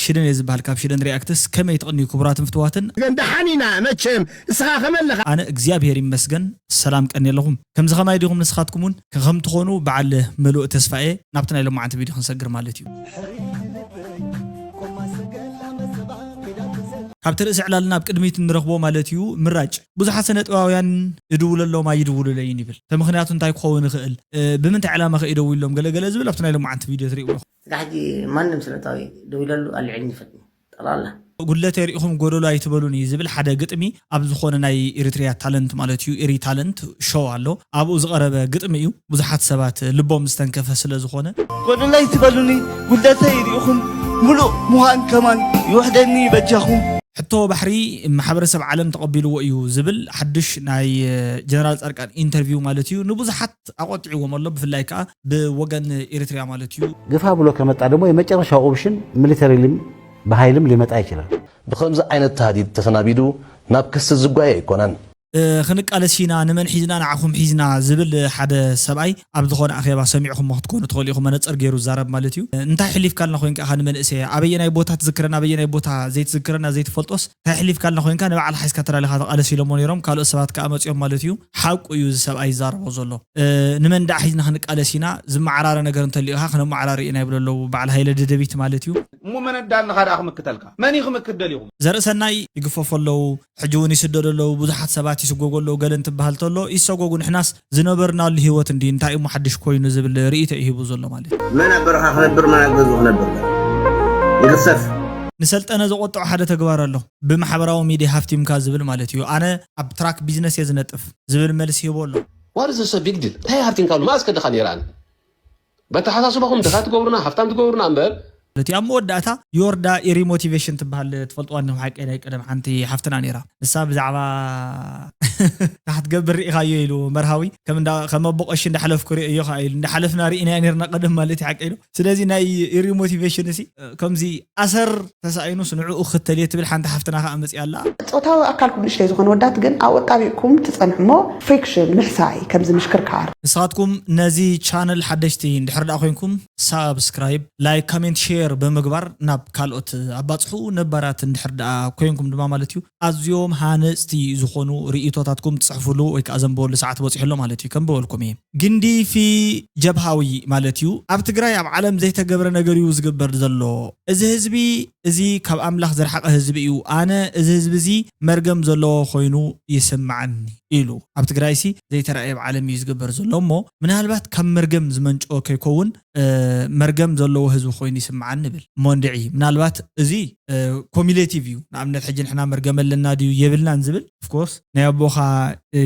ሽደን እየ ዝበሃል ካብ ሽደን ሪኣክትስ። ከመይ ትቕንዩ ክቡራትን ፍትዋትን? ግን ደሓን ኢና መቸም፣ እስኻ ከመይ ኣለኻ? ኣነ እግዚኣብሔር ይመስገን ሰላም ቀኒ ኣለኹም። ከምዚ ኸማይ ዲኹም ንስኻትኩም እውን ከም ትኾኑ በዓል ምሉእ ተስፋ እየ። ናብቲ ናይ ሎማዓንቲ ቪድዮ ክንሰግር ማለት እዩ። ካብቲ ርእሲ ዕላልና ኣብ ቅድሚት እንረኽቦ ማለት እዩ ምራጭ። ብዙሓት ስነ ጥበባውያን እድውለሎም ኣይድውሉለይን ይብል። እቲ ምኽንያቱ እንታይ ክኸውን ይኽእል? እ፣ ብምንታይ ዕላማ ከ ይደውሎም ገለ ገለ ዝብል ኣብቲ ናይ ሎማዓንቲ ቪድዮ ትርእይዎ። ስጋ ሕጂ ማንም ስለታዊ ደው ኢለሉ ኣልዕልኒ ይፈትኒ ጠቕላላ። ጉድለተይ ርኢኹም ጎደሎ ኣይትበሉኒ ዝብል ሓደ ግጥሚ ኣብ ዝኾነ ናይ ኤሪትሪያ ታለንት ማለት እዩ፣ ኤሪ ታለንት ሾው ኣሎ። ኣብኡ ዝቐረበ ግጥሚ እዩ። ብዙሓት ሰባት ልቦም ዝተንከፈ ስለ ዝኾነ። ጎደሎ ኣይትበሉኒ፣ ጉድለተይ ርኢኹም ምሉእ ምዃን ከማን ይውሕደኒ በጃኹም። ሕቶ ባሕሪ ማሕበረሰብ ዓለም ተቐቢልዎ እዩ ዝብል ሓድሽ ናይ ጀነራል ጻድቃን ኢንተርቪው ማለት እዩ ንብዙሓት ኣቆጢዕዎም ኣሎ፣ ብፍላይ ከዓ ብወገን ኤሪትሪያ ማለት እዩ። ግፋ ብሎ ከመጣ ደግሞ የመጨረሻው ኦፕሽን ሚሊተሪሊም በኃይልም ሊመጣ ይችላል። ብኸምዚ ዓይነት ታህዲድ ተሰናቢዱ ናብ ክሲ ዝጓየ ኣይኮነን። እ፣ ክንቃለስ ኢና፣ ንመን ሒዝና ንዓኹም ሒዝና ዝብል ሓደ ሰብኣይ ኣብ ዝኾነ ኣኼባ ሰሚዕኹሞ ክትኮኑ ትኽእሉ ኢኹም፣ መነፀር ገይሩ ዝዛረብ ማለት እዩ። እንታይ ሕሊፍካልና ኮይንካ ኢኻ ንመንእሰይ ኣበየናይ ቦታ ትዝክረና ኣበየናይ ቦታ ዘይትዝክረና ዘይትፈልጦስ እንታይ ሕሊፍካልና ኮይንካ ንባዕልኻ ሒዝካ ተላሊኻ ተቓለስ ኢሎሞ ነይሮም፣ ካልኦት ሰባት ከዓ መፂኦም ማለት እዩ። ሓቁ እዩ እዚ ሰብኣይ ዝዛረቦ ዘሎ። እ፣ ንመን ደኣ ሒዝና ክንቃለስ ኢና፣ ዝመዓራረ ነገር እንተልዩ ኢኻ ክነመዓራሪ ኢና ይብሉ ኣለዉ በዓል ሃይለ ደደቢት ማለት እዩ። እሞ መን ኣዳልኻ ደኣ ክምክተልካ መን እዩ ክምክት ደሊኹም? ዘርእሰናይ ይግፈፉ ኣለዉ፣ ሕጂ እውን ይስደዱ ኣለዉ፣ ብዙሓት ሰባት ይስጎጉ ኣለዉ ገለ እንትበሃል ተሎ ይሰጎጉ፣ ንሕናስ ዝነበርናሉ ህይወት እንዲ እንታይ እሞ ሓድሽ ኮይኑ ዝብል ርእይቶ እዩ ሂቡ ዘሎ ማለት እዩ። መን ኣብ በረኻ ክነብር መን ኣብ ገዝኡ ክነብር ይግሰፍ። ንሰልጠነ ዘቆጥዖ ሓደ ተግባር ኣሎ፣ ብማሕበራዊ ሚድያ ሃፍቲምካ ዝብል ማለት እዩ። ኣነ ኣብ ትራክ ቢዝነስ እየ ዝነጥፍ ዝብል መልሲ ሂቡ ኣሎ። ዋት ዘ ቢግ ዲል እንታይ ሃፍቲምካሉ መኣስ ከድኻ ነይራን በተሓሳስባኹም ድኻ ትገብሩና ሃፍታም ትገብሩና እምበር ማለት እዩ። ኣብ መወዳእታ ዮርዳ ኢሪ ሞቲቬሽን ትበሃል ትፈልጥዋ እንዲኹም ሓቂ ናይ ቀደም ሓንቲ ሓፍትና ነይራ። ንሳ ብዛዕባ ካሕትገብር ርኢኻዮ ኢሉ መርሃዊ ከም እንዳ ከም ኣቦ ቀሺ እንዳሕለፍኩ ርእዮ ከዓ ኢሉ እንዳሓለፍና ርኢናዮ ነርና ቀደም ማለት እዩ ሓቂ ኢሉ። ስለዚ ናይ ኢሪ ሞቲቬሽን እሲ ከምዚ ኣሰር ተሳኢኑስ ንዕኡ ክተልየ ትብል ሓንቲ ሓፍትና ከዓ መፅያ ኣላ። ጾታዊ ኣካልኩም ንእሽተይ ዝኾኑ ወዳት ግን ኣብኡ ኣጣቢቕኩም ትጸንሑ እሞ ፍሪክሽን ምሕሳይ ከምዚ ምሽክርካር። ንስኻትኩም ነዚ ቻነል ሓደሽቲ እንድሕር ደኣ ኮይንኩም ሳብስክራይብ ላይክ ካሜንት ሼር ብምግባር ናብ ካልኦት ኣባፅሑ። ነባራት እንድሕር ደኣ ኮይንኩም ድማ ማለት እዩ ኣዝዮም ሃነፅቲ ዝኾኑ ርእይቶታትኩም ትፅሕፍሉ ወይ ከዓ ዘንብበሉ ሰዓት በፂሑ ኣሎ ማለት እዩ። ከም በበልኩም እየ ግንዲ ፊ ጀብሃዊ ማለት እዩ ኣብ ትግራይ ኣብ ዓለም ዘይተገብረ ነገር እዩ ዝግበር ዘሎ። እዚ ህዝቢ እዚ ካብ ኣምላኽ ዝረሓቐ ህዝቢ እዩ። ኣነ እዚ ህዝቢ እዚ መርገም ዘለዎ ኮይኑ ይስምዓኒ ኢሉ። ኣብ ትግራይሲ ዘይተራእየ ኣብ ዓለም እዩ ዝግበር ዘሎ እሞ ምናልባት ካብ መርገም ዝመንጨወ ከይከውን መርገም ዘለዎ ህዝቢ ኮይኑ ይስምዓኒ ይብል። እሞ እንድዒ ምናልባት እዚ ኮሚሌቲቭ እዩ። ንኣብነት ሕጂ ንሕና መርገም ኣለና ድዩ የብልናን ዝብል ኦፍኮርስ ናይ ኣቦኻ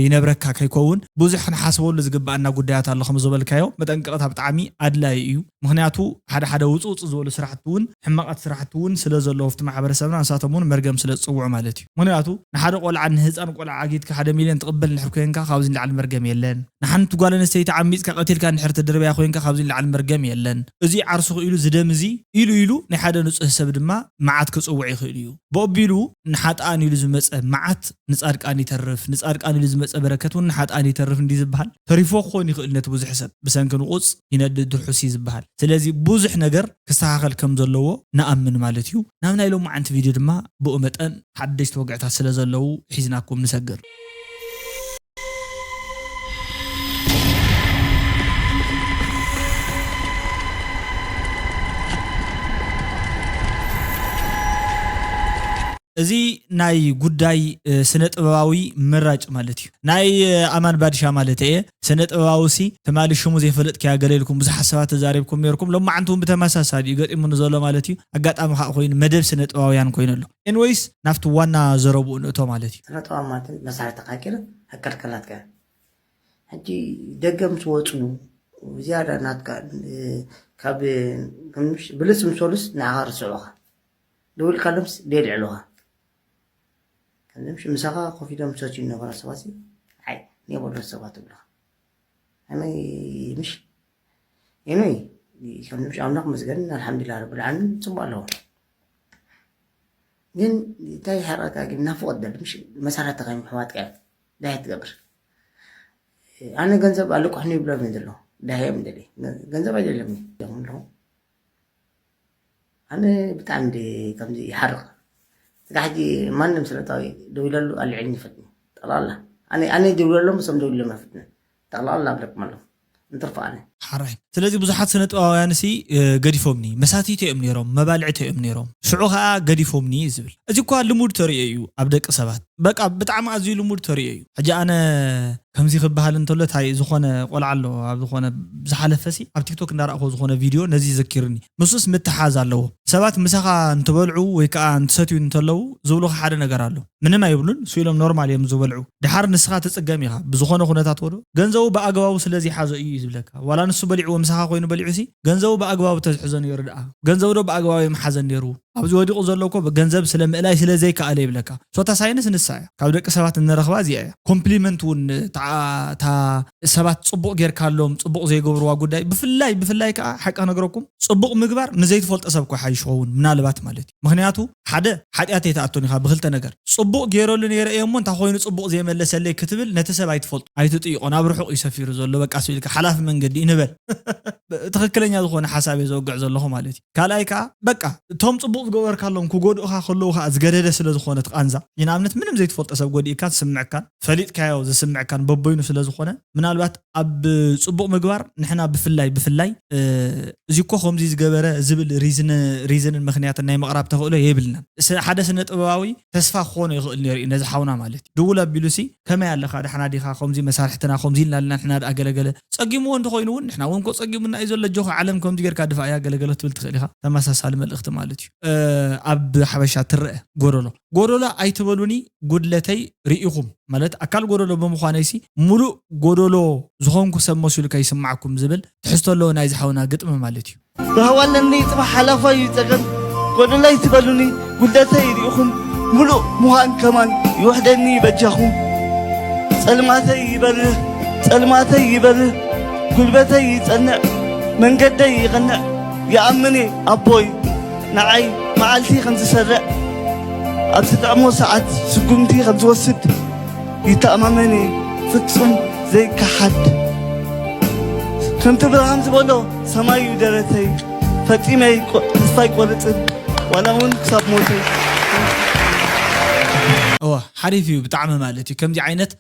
ይነብረካ ከይከውን ብዙሕ ክንሓስበሉ ዝግብኣና ጉዳያት ኣሎ ከም ዝበልካዮ መጠንቀቕታ ብጣዕሚ ኣድላይ እዩ። ምኽንያቱ ሓደ ሓደ ውፅውፅ ዝበሉ ስራሕቲ እውን ሕማቓት ስራሕቲ እውን ስለ ዘለዎ ኣብቲ ማሕበረሰብና ንሳቶም እውን መርገም ስለ ዝፅውዑ ማለት እዩ። ምኽንያቱ ንሓደ ቆልዓ ንህፃን ቆልዓ ኣጊድካ ሓደ ሚልዮን ትቕበል እንድሕር ኮይንካ ካብዚ ንላዕሊ መርገም የለን። ንሓንቲ ጓል ኣንስተይቲ ዓሚፅካ ቀቲልካ እንድሕር ትድርብያ ኮይንካ ካብዚ ንላዕሊ መርገም የለን። እዚ ዓርሱ ክኢሉ ዝደም እዚ ኢሉ ኢሉ ናይ ሓደ ንፁህ ሰብ ድማ መዓት ክፅውዕ ይኽእል እዩ። ብቐቢሉ ንሓጥኣን ኢሉ ዝመፀ መዓት ንፃድቃን ይተርፍ፣ ንፃድቃን ኢሉ ዝመፀ በረከት እውን ንሓጥኣን ይተርፍ እንዲ ዝበሃል ተሪፎ ክኾን ይኽእል ነቲ ብዙሕ ሰብ ብሰንኪ ንቑፅ ይነድድ ርሑስ እዩ ዝበሃል። ስለዚ ብዙሕ ነገር ክስተኻኸል ከም ዘለዎ ንኣምን ማለት እዩ። ናብ ናይ ሎማዓንቲ ቪድዮ ድማ ብኡ መጠን ሓደሽቲ ወግዕታት ስለ ዘለዉ ሒዝናኩም ንሰግር። እዚ ናይ ጉዳይ ስነ ጥበባዊ ምራጭ ማለት እዩ። ናይ ኣማን ባድሻ ማለት እየ። ስነ ጥበባዊ ሲ ትማሊ ሽሙ ዘይፈለጥክያ ገለ ኢልኩም ብዙሓት ሰባት ተዛሪብኩም ነርኩም። ሎማዓንቲ እውን ብተመሳሳሊ እዩ ገጢሙኒ ዘሎ ማለት እዩ። ኣጋጣሚ ከዓ ኮይኑ መደብ ስነ ጥበባውያን ኮይኑ ኣሎ። ኤንወይስ ናብቲ ዋና ዘረብኡ ንእቶ ማለት እዩ። ስነ ጥበብ ማለት መሳርሕቲ ካኪር ኣከልከላትካ ሕጂ ደገ ምስ ወፁ ዝያዳ ናትካ ካብ ብልፅ ምስ ወሉስ ንዓኻ ርስዑኻ ደው ኢልካሎምስ ደየልዕሉኻ ከምዚ ምሽ ምሳኻ ኮፍ ኢሎም ዝሰትዩ ዝነበሩ ሰባት ኣይ ኔበሎ ሰባት ትብልኻ ኣመይ ምሽ ኤኖይ ከምዚ ምሽ ኣምላኽ መስገን ኣልሓምዱላ ረብል ዓለሚን ፅቡቅ ኣለዎ ግን እንታይ ይሓርቀካ ግን ናፍቆት ደሊ ምሽ መሳርሕትኻ እዮም ኣሕዋትካ እዮም እንታይ ትገብር ኣነ ገንዘብ ኣለቁሕኒ ይብሎም እዩ ዘሎ ዳህዮም ደሊ ገንዘብ ኣይደለም እዮም ኣለዉ ኣነ ብጣዕሚ እንደ ከምዚ ይሓርቕ። ስጋ ሕጂ ማንም ስለታዊ ደው ኢለሉ ኣልዕልኒ ይፈትኒ። ጠቕላላ ኣነ ኣነ ደው ኢለሎም፣ እሶም ደው ኢሎም ኣይፈትንን። ጠቕላላ ኣብለቅመሎም እንትርፎ ኣነ። ሓራይ። ስለዚ ብዙሓት ስነ ጥበባውያን ሲ ገዲፎምኒ፣ መሳትይቶ እዮም ነይሮም፣ መባልዕቶ እዮም ነይሮም፣ ሽዑ ከዓ ገዲፎምኒ እዩ ዝብል። እዚ እኳ ልሙድ ተርእዮ እዩ ኣብ ደቂ ሰባት። በቃ ብጣዕሚ ኣዝዩ ልሙድ ተርእዮ እዩ። ሕጂ ኣነ ከምዚ ክበሃል እንተሎ፣ እንታይ ዝኾነ ቆልዓ ኣሎ፣ ኣብ ዝኾነ ዝሓለፈ ሲ ኣብ ቲክቶክ እንዳረእኮ ዝኾነ ቪድዮ ነዚ ዘኪርኒ። ንሱስ ምትሓዝ ኣለዎ። ሰባት ምሳኻ እንትበልዑ ወይ ከዓ እንትሰትዩ እንተለዉ ዝብሉኻ ሓደ ነገር ኣሎ። ምንም ኣይብሉን፣ ስኢሎም ኖርማል እዮም ዝበልዑ። ድሓር ንስኻ ትጽገም ኢኻ ብዝኾነ ኩነታት ወዶ ገንዘቡ ብኣግባቡ ስለ ዘይሓዞ እዩ እዩ ዝብለካ። ዋላ ንሱ በሊዕዎ ምሳኻ ኮይኑ በሊዑ ሲ ገንዘቡ ብኣግባቡ ተዝሕዞ ነይሩ ደኣ። ገንዘቡ ዶ ብኣግባቡ የምሓዘን ነይሩ? ኣብዚ ወዲቑ ዘሎ እኮ ገንዘብ ስለ ምእላይ ስለ ዘይከኣለ ይብለካ። ሶታ ሳይንስ ንሳ እያ። ካብ ደቂ ሰባት እንረኽባ እዚኣ እያ። ኮምፕሊመንት እውን እታ ሰባት ጽቡቕ ጌርካሎም ጽቡቕ ዘይገብርዋ ጉዳይ ብፍላይ ብፍላይ ከዓ ሓቂ ክነግረኩም ጽቡቕ ምግባር ንዘይትፈልጦ ሰብ እኮ ሓይሽ ኸውን ምናልባት ማለት እዩ። ምኽንያቱ ሓደ ሓጢኣት ኣይትኣቱን ኢኻ ብክልተ ነገር። ጽቡቕ ጌረሉ ነይረ እየ እሞ እንታይ ኮይኑ ጽቡቕ ዘይመለሰለይ ክትብል ነቲ ሰብ ኣይትፈልጦ ኣይትጥይቖ ናብ ርሑቕ እዩ ሰፊሩ ዘሎ በቃ ስኢልካ ሓላፊ መንገዲ እዩ ንበል። ትኽክለኛ ዝኾነ ሓሳብ እየ ዘወግዕ ዘለኹ ማለት እዩ። ካልኣይ ከዓ በቃ እቶም ጽቡቕ ዝገበርካሎም ክጎድኡኻ ከለዉ ከዓ ዝገደደ ስለ ዝኾነ ትቓንዛ ንኣብነት ምንም ዘይትፈልጦ ሰብ ጎዲእካን ዝስምዕካን ፈሊጥካዮ ዝስምዕካን በበይኑ ስለ ዝኾነ ምናልባት ኣብ ጽቡቕ ምግባር ንሕና ብፍላይ ብፍላይ እዚ እኮ ከምዚ ዝገበረ ዝብል ሪዝንን ምክንያትን ናይ ምቕራብ ተኽእሎ የብልናን። ሓደ ስነ ጥበባዊ ተስፋ ክኾኖ ይኽእል ነይሩ እዩ ነዚ ሓውና ማለት እዩ። ድውል ኣቢሉ ሲ ከመይ ኣለኻ ደሓና ዲኻ ከምዚ መሳርሕትና ከምዚ ኢልና ኣለና ንሕና ደኣ ገለገለ ጸጊምዎ እንተኾይኑ እውን ንሕና እውን ኮ ጸጊሙና እዩ ዘሎ ኣጆኻ ዓለም ከምዚ ጌርካ ድፋእያ ገለገለ ክትብል ትኽእል ኢኻ። ተመሳሳሊ መልእኽቲ ማለት እዩ። ኣብ ሓበሻ ትረአ ጎደሎ ጎደሎ ኣይትበሉኒ ጉድለተይ ርኢኹም ማለት ኣካል ጎደሎ ብምዃነይሲ ሙሉእ ጎደሎ ዝኾንኩ ሰብ መሲሉ ከይስማዕኩም ዝብል ትሕዝቶ ኣለዎ ናይዚ ሓውና ግጥሚ ማለት እዩ። ራህዋ ኣለኒ ጽባሕ ሓላፋ እዩ ጸገም ጎደሎ ኣይትበሉኒ ጉድለተይ ርኢኹም ሙሉእ ምዃን ከማን ይውሕደኒ በጃኹም ጸልማተይ ይበርህ ጸልማተይ ይበርህ ጉልበተይ ይጸንዕ መንገደይ ይቐንዕ ይኣምን ኣቦይ ንዓይ መዓልቲ ከም ዝሰርዕ ኣብ ዝጥዕሞ ሰዓት ስጉምቲ ከም ዝወስድ ይተኣማመን እየ ፍጹም ዘይከሓድ ከምቲ ብርሃም ዝበሎ ሰማይ እዩ ደረተይ ፈጺመ ተስፋ ኣይቆርጽን ዋላ እውን ክሳብ ሞተይ እዋ ሓሪፍ እዩ ብጣዕሚ ማለት እዩ ከምዚ ዓይነት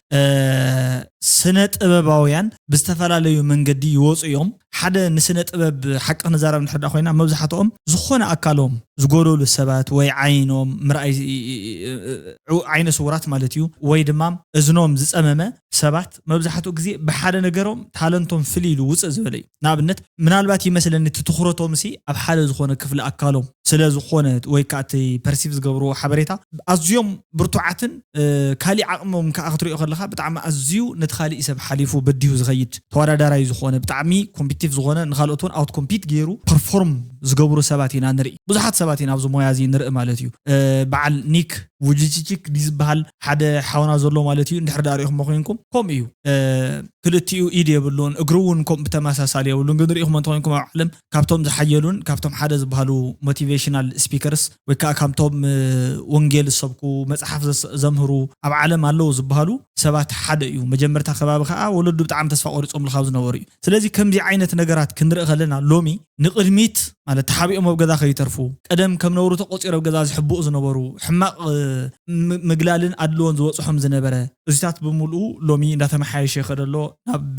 ስነ ጥበባውያን ብዝተፈላለዩ መንገዲ ይወፁ እዮም ሓደ ንስነ ጥበብ ሓቂ ክንዛረብ ንሕዳ ኮይና መብዛሕትኦም ዝኾነ ኣካሎም ዝጎደሉ ሰባት ወይ ዓይኖም ምርኣይ ዓይነ ስውራት ማለት እዩ ወይ ድማ እዝኖም ዝፀመመ ሰባት መብዛሕትኡ ግዜ ብሓደ ነገሮም ታለንቶም ፍልይ ኢሉ ውፅእ ዝበለ እዩ ንኣብነት ምናልባት ይመስለኒ እቲ ትኩረቶም ሲ ኣብ ሓደ ዝኾነ ክፍሊ ኣካሎም ስለ ዝኾነ ወይ ከዓ እቲ ፐርሲቭ ዝገብርዎ ሓበሬታ ኣዝዮም ብርቱዓትን ካሊእ ዓቕሞም ከዓ ክትሪኦ ከለካ ብጣዕሚ ኣዝዩ ነቲ ካሊእ ሰብ ሓሊፉ በዲሁ ዝኸይድ ተወዳዳራይ ዝኾነ ብጣዕሚ ኮምፒቲቲቭ ዝኾነ ንካልኦት እውን ኣውት ኮምፒት ገይሩ ፐርፎርም ዝገብሩ ሰባት ኢና ንርኢ ብዙሓት ሰባት ኢና ኣብዚ ሞያ እዚ ንርኢ ማለት እዩ በዓል ኒክ ቡጅቺቺክ ዝበሃል ሓደ ሓውና ዘሎ ማለት እዩ እንድሕር ዳ ሪኢኹሞ ኮይንኩም ከምኡ እዩ ክልቲኡ ኢድ የብሉን እግሩ እውን ከም ብተመሳሳሊ የብሉን ግን ሪኢኹሞ እንተኮይንኩም ኣብ ዓለም ካብቶም ዝሓየሉን ካብቶም ሓደ ዝበሃሉ ሞቲቬሽናል ስፒከርስ ወይ ከዓ ካብቶም ወንጌል ዝሰብኩ መፅሓፍ ዘምህሩ ኣብ ዓለም ኣለዉ ዝበሃሉ ሰባት ሓደ እዩ መጀመርታ ከባቢ ከዓ ወለዱ ብጣዕሚ ተስፋ ቆሪፆምሉ ካብ ዝነበሩ እዩ ስለዚ ከምዚ ዓይነት ነገራት ክንርኢ ከለና ሎሚ ንቕድሚት ማለት ተሓቢኦም ኣብ ገዛ ከይተርፉ ቀደም ከም ነውሪ ተቆፂሮ ኣብ ገዛ ዝሕብኡ ዝነበሩ ሕማቕ ምግላልን ኣድልዎን ዝበፅሖም ዝነበረ እዚታት ብምልኡ ሎሚ እንዳተመሓየሸ ይኸደ ኣሎ ናብ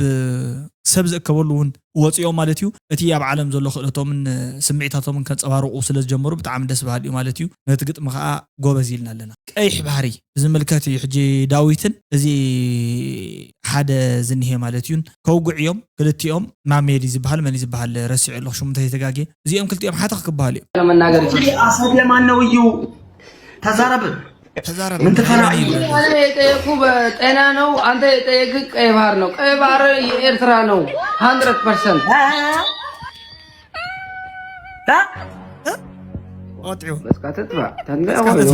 ሰብ ዝእከበሉ እውን ወፂኦም ማለት እዩ እቲ ኣብ ዓለም ዘሎ ክእለቶምን ስምዒታቶምን ከንፀባርቑ ስለ ዝጀመሩ ብጣዕሚ ደስ በሃሊ እዩ ማለት እዩ ነቲ ግጥሚ ከዓ ጎበዝ ኢልና ኣለና ቀይሕ ባህሪ ብዝምልከት እዩ ሕጂ ዳዊትን እዚ ሓደ ዝኒሄ ማለት እዩን ከውግዕ እዮም ክልቲኦም ማሜድ ዝበሃል መን ዝበሃል ረሲዑ ኣለኹ ሽሙ ተይተጋጌ እዚኦም ክልቲኦም ሓተኽ ክበሃል እዩ መናገር ይችላል። አሰብ የማን ነው እዩ ተዛረብ ተዛረብ ምን ትፈራ የጠየቁ ጤና ነው። አንተ የጠየቅ ቀይ ባህር ነው። ቀይ ባህር የኤርትራ ነው። ሀንድረድ ፐርሰንት ወጢዑ በስካ ተጥፋ ተንዳ ኮይኑ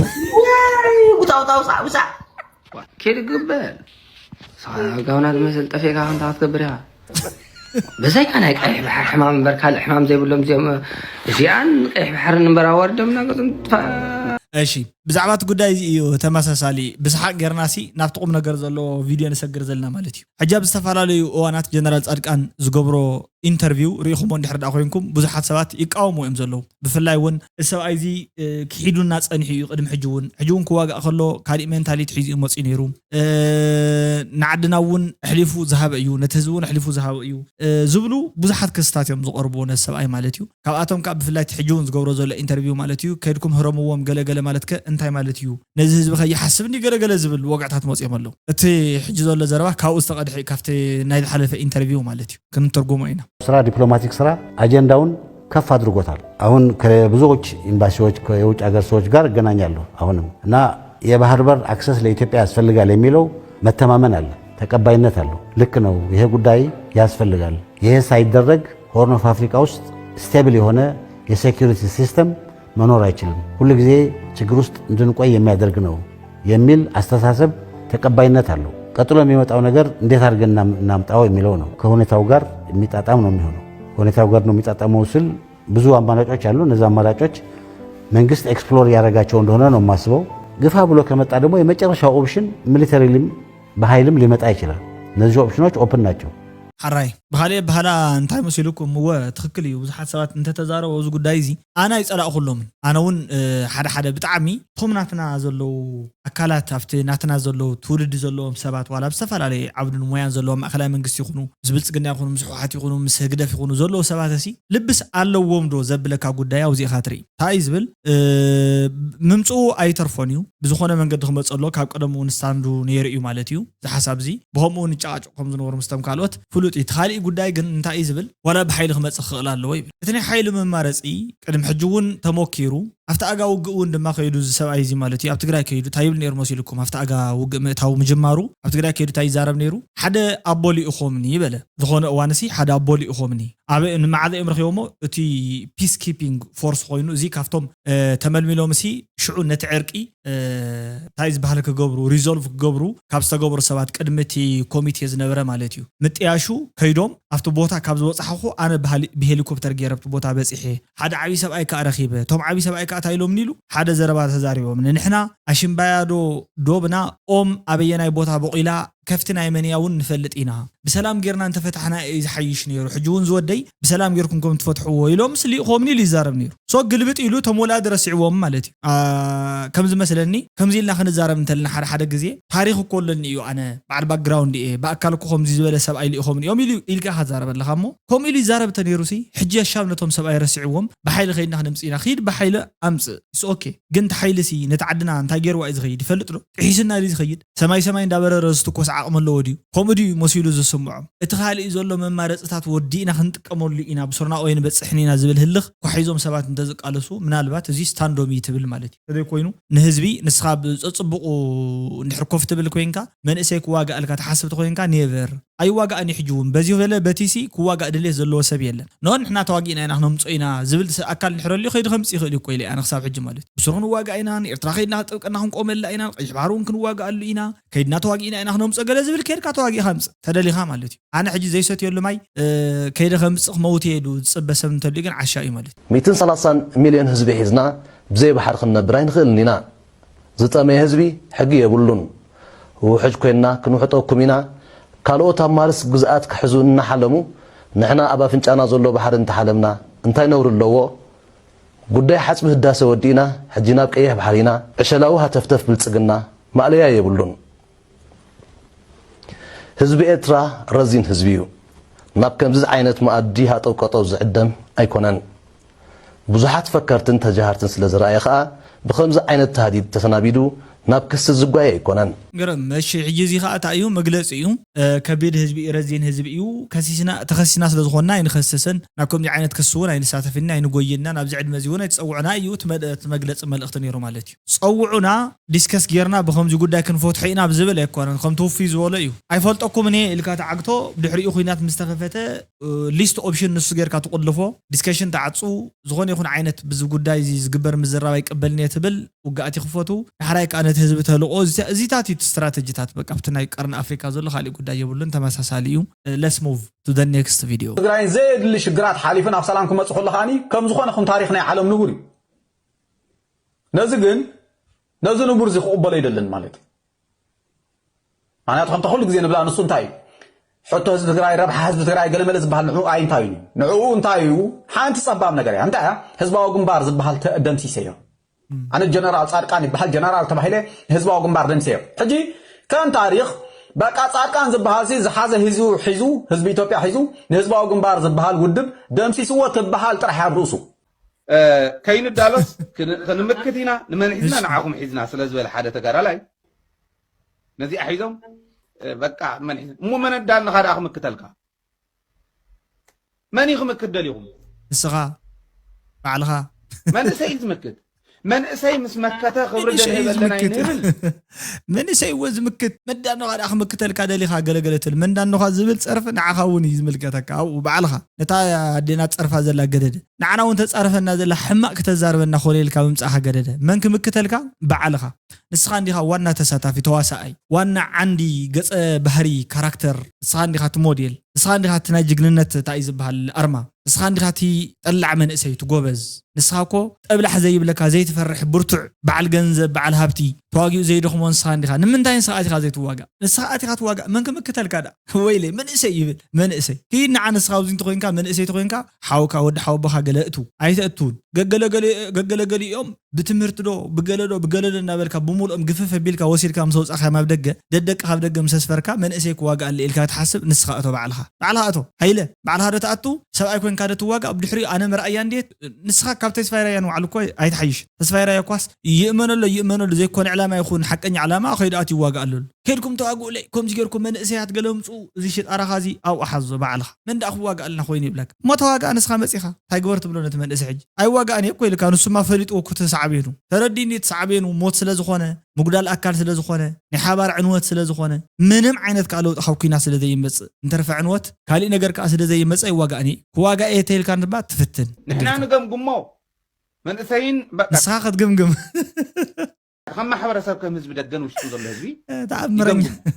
ውጣ ውጣ ውፃ ውፃ ኬድ ግበል ጋውና ዝመስል ጠፌካ ከምታ ክትገብር ኢኻ ብዘይካ ናይ ቀይሕ ባሕር ሕማም እምበር ካልእ ሕማም ዘይብሎም እዚኦም እዚኣን ቀይሕ ባሕርን እምበር ኣዋርዶም እናገጹ ጥፋ እሺ ብዛዕባ እቲ ጉዳይ እዚ እዩ ተመሳሳሊ ብስሓቅ ጌርናሲ ናብቲ ቁም ነገር ዘለዎ ቪድዮ ንሰግር ዘለና ማለት እዩ ሕጂ ኣብ ዝተፈላለዩ እዋናት ጀነራል ፃድቃን ዝገብሮ ኢንተርቪው ርኢኹሞ እንድሕር ደኣ ኮይንኩም ብዙሓት ሰባት ይቃወሙ እዮም ዘለዉ። ብፍላይ እውን እዚ ሰብኣይ እዚ ክሒዱና ጸኒሑ እዩ። ቅድሚ ሕጂ እውን ሕጂ እውን ክዋጋእ ከሎ ካሊእ ሜንታሊቲ ሒዙ እዩ መፅኡ ነይሩ። ንዓድና እውን ኣሕሊፉ ዝሃበ እዩ፣ ነቲ ህዝቢ እውን ኣሕሊፉ ዝሃበ እዩ ዝብሉ ብዙሓት ክስታት እዮም ዝቐርብዎ ነዚ ሰብኣይ ማለት እዩ። ካብኣቶም ከዓ ብፍላይ ሕጂ እውን ዝገብሮ ዘሎ ኢንተርቪው ማለት እዩ፣ ከይድኩም ህረምዎም ገለገለ ማለት ከ እንታይ ማለት እዩ? ነዚ ህዝቢ ከይሓስብ እንዲ ገለገለ ዝብል ወግዕታት መፅኦም ኣለዉ። እቲ ሕጂ ዘሎ ዘረባ ካብኡ ዝተቐድሐ እዩ፣ ካብቲ ናይ ዝሓለፈ ኢንተርቪው ማለት እዩ። ክንተርጎሞ ኢና። ስራ ዲፕሎማቲክ ስራ አጀንዳውን ከፍ አድርጎታል። አሁን ከብዙዎች ኤምባሲዎች የውጭ ሀገር ሰዎች ጋር እገናኛለሁ አሁንም እና የባህር በር አክሰስ ለኢትዮጵያ ያስፈልጋል የሚለው መተማመን አለ፣ ተቀባይነት አለው። ልክ ነው፣ ይሄ ጉዳይ ያስፈልጋል። ይሄ ሳይደረግ ሆርን ኦፍ አፍሪካ ውስጥ ስቴብል የሆነ የሴኩሪቲ ሲስተም መኖር አይችልም። ሁል ጊዜ ችግር ውስጥ እንድንቆይ የሚያደርግ ነው የሚል አስተሳሰብ ተቀባይነት አለው። ቀጥሎ የሚመጣው ነገር እንዴት አድርገን እናምጣው የሚለው ነው። ከሁኔታው ጋር የሚጣጣም ነው የሚሆነው። ከሁኔታው ጋር ነው የሚጣጣመው ስል ብዙ አማራጮች አሉ። እነዚ አማራጮች መንግስት ኤክስፕሎር እያደረጋቸው እንደሆነ ነው የማስበው። ግፋ ብሎ ከመጣ ደግሞ የመጨረሻው ኦፕሽን ሚሊተሪሊም በኃይልም ሊመጣ ይችላል። እነዚህ ኦፕሽኖች ኦፕን ናቸው። ሓራይ ብካልእ ብሃላ እንታይ መሲሉኩም? እወ ትኽክል እዩ። ብዙሓት ሰባት እንተተዛረቡ ኣብዚ ጉዳይ እዚ ኣነ ኣይጸላእኩሎምን። ኣነ እውን ሓደ ሓደ ብጣዕሚ እቶም ናትና ዘለዉ ኣካላት ኣብቲ ናትና ዘለዉ ትውልዲ ዘለዎም ሰባት ዋላ ብዝተፈላለየ ዓውድን ሞያን ዘለዎም ማእከላይ መንግስቲ ይኹኑ ምስ ብልጽግና ይኹኑ ምስ ህወሓት ይኹኑ ምስ ህግደፍ ይኹኑ ዘለዉ ሰባት ሲ ልብስ ኣለዎም ዶ ዘብለካ ጉዳይ ኣብዚ ኢኻ ትርኢ። እንታይ እዩ ዝብል ምምፅኡ ኣይተርፎን እዩ። ብዝኾነ መንገዲ ክመፀሎ ካብ ቀደም እውን ስታንዱ ነይሩ እዩ ማለት እዩ። እዚ ሓሳብ እዚ ብኸምኡ እውን ይጨቃጨቁ ከም ዝነበሩ ምስቶም ካልኦት ፍሉጥ እዩ። እቲ ካሊእ ጉዳይ ግን እንታይ እዩ ዝብል ዋላ ብሓይሊ ክመፅእ ክኽእል ኣለዎ ይብል። እቲ ናይ ሓይሊ መማረፂ ቅድሚ ሕጂ እውን ተሞኪሩ ኣብቲ ኣጋ ውግእ እውን ድማ ከይዱ እዚ ሰብኣይ እዚ ማለት እዩ ኣብ ትግራይ ከይዱ እንታይ ይብል ነይሩ መሲልኩም ኣብቲ ኣጋ ውግእ ምእታው ምጅማሩ ኣብ ትግራይ ከይዱ እንታይ ይዛረብ ነይሩ ሓደ ኣቦ ልኢኾምኒ ይበለ ዝኾነ እዋን ሲ ሓደ ኣቦ ልኢኾምኒ ኣበ ንመዓዘ እዮም ረኺቦሞ እቲ ፒስ ኪፒንግ ፎርስ ኮይኑ እዚ ካብቶም ተመልሚሎም ሲ ሽዑ ነቲ ዕርቂ እንታይ ዝበሃል ክገብሩ ሪዞልቭ ክገብሩ ካብ ዝተገበሩ ሰባት ቅድሚ እቲ ኮሚቴ ዝነበረ ማለት እዩ ምጥያሹ ከይዶም ኣብቲ ቦታ ካብ ዝበፃሕኹ ኣነ ብሄሊኮፕተር ገይረ ኣብቲ ቦታ በፂሐ ሓደ ዓብዪ ሰብኣይ ከዓ ረኺበ እቶም ዓብዪ ሰብኣይ ከዓ እንታይ ኢሎምኒ ኢሉ ሓደ ዘረባ ተዛሪቦም ንንሕና ኣሽምባያዶ ዶብና ኦም ኣበየናይ ቦታ በቂላ ከፍቲ ናይ መንያ እውን ንፈልጥ ኢና ብሰላም ጌርና እንተፈታሕና እዩ ዝሓይሽ ነይሩ ሕጂ እውን ዝወደይ ብሰላም ጌርኩም ከም ትፈትሕዎ ኢሎም ስሊእኾምኒ ኢሉ ይዛረብ ነይሩ ሶ ግልብጥ ኢሉ እቶም ወላዲ ረሲዕዎም ማለት እዩ ከምዚ መስለኒ ከምዚ ኢልና ክንዛረብ እንተለና ሓደ ሓደ ግዜ ታሪክ እኮ ኣለኒ እዩ ኣነ በዓል ባክግራውንድ እየ ብኣካል እኮ ከምዚ ዝበለ ሰብኣይ ልኢኾምኒ እዮም ኢሉ ኢልካ ክዛረብ ኣለካ እሞ ከምኡ ኢሉ ይዛረብ ተነይሩ ሲ ሕጂ ኣሻም ነቶም ሰብኣይ ረሲዕዎም ብሓይሊ ከይድና ክነምፅእ ኢና ኪድ ብሓይሊ ኣምፅእ ኦኬ ግን ተሓይልሲ ነቲ ዓድና እንታይ ገይርዋ እዩ ዝኸይድ ይፈልጥ ዶ ጥሒስና ድዩ ዝኸይድ ሰማይ ሰማይ እንዳበረረ ዝትኮስ ዓቕሚ ኣለዎ ድዩ ከምኡ ድዩ መሲሉ ዝስምዖም እቲ ካልእ ዘሎ መማረፅታት ወዲእና ክንጥቀመሉ ኢና ብሱርና ወይ ንበፅሕን ኢና ዝብል ህልኽ ኳሒዞም ሰባት እንተዝቃለሱ ምናልባት እዚ ስታንዶም እዩ ትብል ማለት እዩ ተዘይ ኮይኑ ንህዝቢ ንስኻ ብፀፅብቑ እንድሕር ኮፍ ትብል ኮይንካ መንእሰይ ክዋጋእልካ ትሓስብ ተኮይንካ ኔቨር ኣይዋጋእን እዩ ሕጂ እውን በዚ በለ በቲሲ ክዋጋእ ድሌት ዘለዎ ሰብ የለን ኖ ንሕና ተዋጊእና ኢና ክነምፆ ኢና ዝብል ኣካል እንድሕረልዩ ከይዲ ከምፅ ይኽእል እዩ እኮ ኢለ ኣነ ክሳብ ሕጂ ማለት እዩ ብስሩ ክንዋጋእ ኢና ንኤርትራ ከይድና ጥብቅና ክንቆመላ ኢና ቀይሕ ባህሪ እውን ክንዋጋኣሉ ኢና ከይድና ተዋጊእና ኢና ክነምፆ ገለ ዝብል ከይድካ ተዋጊእካ ምፅ ተደሊኻ ማለት እዩ ኣነ ሕጂ ዘይሰትየሉ ማይ ከይደ ከምፅእ ክመውት እየ ኢሉ ዝፅበ ሰብ እንተልዩ ግን ዓሻ እዩ ማለት እዩ ሚእትን ሰላሳን ሚልዮን ህዝቢ ሒዝና ብዘይ ባሕሪ ክንነብር ኣይንኽእልን ኢና ዝጠመየ ህዝቢ ሕጊ የብሉን ውሕጅ ኮይንና ክንውሕጠኩም ኢና ካልኦት ኣብ ማርስ ግዝኣት ክሕዙ እናሓለሙ ንሕና ኣብ ኣፍንጫና ዘሎ ባሕሪ እንተሓለምና እንታይ ነውሪ ኣለዎ ጉዳይ ሓፅቢ ህዳሰ ወዲእና ሕጂ ናብ ቀይሕ ባሕሪ ኢና ዕሸላዊ ሃተፍተፍ ብልፅግና ማእለያ የብሉን ህዝቢ ኤርትራ ረዚን ህዝቢ እዩ ናብ ከምዚ ዓይነት መኣዲ ሃጠው ቀጠው ዝዕደም ኣይኮነን ብዙሓት ፈከርትን ተጃሃርትን ስለ ዝረኣየ ከኣ ብኸምዚ ዓይነት ታህዲድ ተሰናቢዱ ናብ ክሲ ዝጓየ ኣይኮነን። ግርም እሺ ሕጂ እዚ ከኣ እንታይ እዩ መግለጺ እዩ ከቢድ ህዝቢ እዩ ረዚን ህዝቢ እዩ ከሲስና ተኸሲስና ስለ ዝኾንና ኣይንኸስስን ናብ ከምዚ ዓይነት ክሲ እውን ኣይንሳተፍን ኢና ኣይንጎይን ኢና ናብዚ ዕድመ እዚ እውን ኣይትጸውዑና እዩ እቲ መግለጺ መልእኽቲ ነይሩ ማለት እዩ ጸውዑና ዲስከስ ጌርና ብኸምዚ ጉዳይ ክንፈትሖ ኢና ብዝብል ኣይኮነን ከም ተውፊ ዝበሎ እዩ ኣይፈልጠኩምን እየ ኢልካ ተዓግቶ ድሕሪኡ ኩናት ምስ ተኸፈተ ሊስት ኦፕሽን ንሱ ጌርካ ትቁልፎ ዲስከሽን ተዓፁ ዝኾነ ይኹን ዓይነት ብዚ ጉዳይ እዚ ዝግበር ምዝራብ ኣይቀበልን እየ ትብል ውግኣት ይኽፈቱ ዳሕራይ ከዓ ነቲ ህዝቢ ተልቆ እዚታት እዩ ስትራተጂታት በቃ ኣብቲ ናይ ቀርኒ ኣፍሪካ ዘሎ ካሊእ ጉዳይ የብሉን ተመሳሳሊ እዩ let's move to the next video ትግራይን ዘየድሊ ሽግራት ሓሊፉ ናብ ሰላም ክመፁ ከሎ ከዓኒ ከም ዝኾነ ኹን ታሪክ ናይ ዓለም ንቡር እዩ ነዚ ግን ነዚ ንቡር እዚ ክቕበሎ ይደልን ማለት እዩ ምክንያቱ ከምታ ኩሉ ግዜ ንብላ ንሱ እንታይ እዩ ሕቶ ህዝቢ ትግራይ፣ ረብሓ ህዝቢ ትግራይ፣ ገለመለ ዝበሃል ንዕኡ ኣይንታዩን እዩ። ንዕኡ እንታይ እዩ? ሓንቲ ጸባብ ነገር እያ። እንታይ እያ? ህዝባዊ ግንባር ዝበሃል ተ-፣ ደምሲሰዮ። ኣነ ጀነራል ጻድቃን ይበሃል፣ ጀነራል ተባሂለ ህዝባዊ ግንባር ደምሲሰዮ። ሕጂ ከም ታሪኽ በቃ ጻድቃን ዝበሃል ሲ ዝሓዘ ህዝቡ ሒዙ፣ ህዝቢ ኢትዮጵያ ሒዙ፣ ንህዝባዊ ግንባር ዝበሃል ውድብ ደምሲስዎ ትበሃል ጥራሕ ኣብ ርእሱ። እ፣ ከይንዳሎስ ክን-፣ ክንምክት ኢና፣ ንመን ሒዝና? እሺ። ንዓኹም ሒዝና ስለ ዝበለ ሓደ ተጋዳላይ ነዚኣ ሒዞም፣ እ፣ በቃ ንመን ሒዝና? እሞ መን ኣዳልና ኻኣ ክምክተልካ? መን እዩ ክምክት ደሊኹም? ንስኻ ባዕልኻ። መንእሰይ እዩ ዝምክት። መንእሰይ ምስ መከተ ክብሪ መንእሰይ እዩ ዝምክት። ደልህበለና ይንብል። መንእሰይ እወ ዝምክት። መዳኖኻ ደኣ ክምክተልካ ደሊኻ ገለገለ ትብል። መዳኖኻ ዝብል ጸርፊ ንዓኻ እውን እዩ ዝምልከተካ። ኣብኡ ባዕልኻ። ነታ ኣዴና ጸርፋ ዘላ ገደደ። ንዓና እውን ተጻርፈና ዘላ ሕማቕ ክተዛርበና ኮነ ኢልካ ምምጻእኻ ገደደ። መን ክምክተልካ? ባዕልኻ። ንስኻ እንዲኻ ዋና ተሳታፊ፣ ተዋሳኣይ፣ ዋና ዓንዲ ገጸ ባህሪ፣ ካራክተር። ንስኻ እንዲኻ እቲ ሞዴል። ንስኻ እንዲኻ እቲ ናይ ጅግንነት እንታይ እዩ ዝበሃል ኣርማ። ንስኻ እንዲኻ እቲ ጠላዕ መንእሰይ፣ እቲ ጎበዝ። ንስኻ እኮ ጠብላሕ ዘይብለካ፣ ዘይትፈርሕ፣ ብርቱዕ፣ በዓል ገንዘብ፣ በዓል ሃብቲ፣ ተዋጊኡ ዘይደኽሞ ንስኻ እንዲኻ። ንምንታይ ንስኻ ኣቲኻ ዘይትዋጋእ? ንስኻ ኣቲኻ ትዋጋእ፣ መን ክምክተልካ ደኣ? ወይለይ፣ መንእሰይ ይብል፣ መንእሰይ። ኪድ ንዓ ንስኻ ኣብዚ እንተኾይንካ፣ መንእሰይ ተኾይንካ፣ ሓውካ፣ ወዲ ሓወቦኻ ገለ እቱ። ኣይተእትውን። ገገለ ገለ-፣ ገገለ ገሊኦም ብትምህርቲ ዶ፣ ብገለ ዶ፣ ብገለ ዶ እናበልካ ብምሉኦም ግፍፍ ኣቢልካ ወሲድካ ምስ ኣውጻእካዮም ኣብ ደገ፣ ደደቂ ካብ ደገ ምስ ኣስፈርካ፣ መንእሰይ ክዋጋእ ኣለ ኢልካ ትሓስብ፣ ንስኻ እቶ ባዕልኻ። ባዕልኻ እቶ። ሃይለ፣ ባዕልኻ ዶ ትኣቱ? ሰብኣይ ኮንካ ዶ ትዋጋእ? ብድሕሪኡ ኣነ መርኣያ እንድየ? ንስኻ ካብ ተስፋይ ራያ ንባዕሉ እኮ ኣይትሓይሽ። ተስፋይ ራያ እኳስ ይእመነሉ፣ ይእመነሉ፣ ዘይኮነ ዕላማ ይኹን ሓቀኛ ዕላማ ከይዱ ኣትዩ ይዋጋእ ኣሎ። ከይድኩም ተዋግኡለይ፣ ከምዚ ጌርኩም መንእሰያት ገለ ምጽኡ፣ እዚ ሽጣራኻ እዚ ኣብኡ ሓዞ ባዕልኻ። መን ደኣ ክዋጋእልና ኮይኑ ይብለካ? እሞ ተዋጋእ ንስኻ መጺኻ። እንታይ ግበር ትብሎ ነቲ መንእሰይ ሕጂ? ኣይዋጋእን እየ እኮ ኢልካ፣ ንሱማ ፈሊጥዎ እኮ እቲ ሳዕቤኑ። ተረዲእኒ እቲ ሳዕቤኑ ሞት ስለ ዝኾነ፣ ምጉዳል ኣካል ስለ ዝኾነ፣ ናይ ሓባር ዕንወት ስለ ዝኾነ፣ ምንም ዓይነት ከኣ ለውጢ ካብ ኲናት ስለ ዘይመጽእ፣ እንተርፈ ዕንወት፣ ካሊእ ነገር ከኣ ስለ ዘይመጽእ ኣይዋጋእን እየ። ክዋጋእ እየ ተይልካ ድማ ትፍትን። ንሕና ንገምግሞ፣ መንእሰይን በቃ። ንስኻ ክትግምግም። ከም ማሕበረሰብ፣ ከም ህዝቢ ደገን ውሽጥን ዘሎ ህዝቢ ተኣምረኛ። ይገምግሞ።